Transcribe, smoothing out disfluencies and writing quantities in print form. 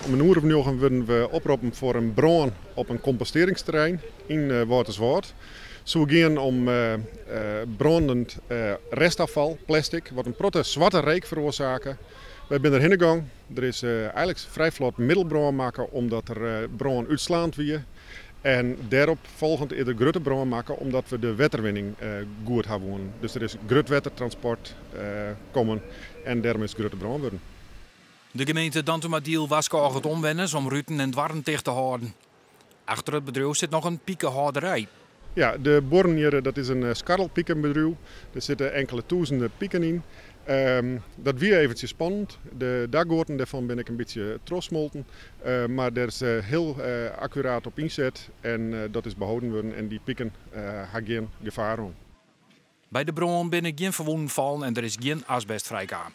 Om in oere of njoggen wurden we oproppen foar in brân op in kompostearringsterrein yn Wâlterswâld. Soe gean om brânend restafval, plastic, wat in protte swarte reek feroarsake. Wy binne der hinne gong. Der is eigenlik frij flot middelbrân makke omdat der brân útslaand wie. En dêrop folgjend is der grutte brân makke omdat we de wetterwinning goed ha woenen. Dus der is grut wettertransport kommen en dêrom is it grutte brân wurden. De gemeente Dantumadiel warskôget omwenners om ruten en doarren ticht te hâlden. Achter it bedriuw sit noch in pikehâlderij. Ja, de buorren hjir, dat is in skarrelpikenbedriuw. Der sitte inkele tûzenen piken yn. Dat wie eventsjes spannend. De dakgoaten dêrfan binne ek in bytsje trochsmolten. Mar dêr is hiel akkuraat op ynset en dat is beholden wurden en dy piken ha gjin gefaar oan. By de brân binne gjin ferwûnen fallen en der is gjin asbest frijkaam.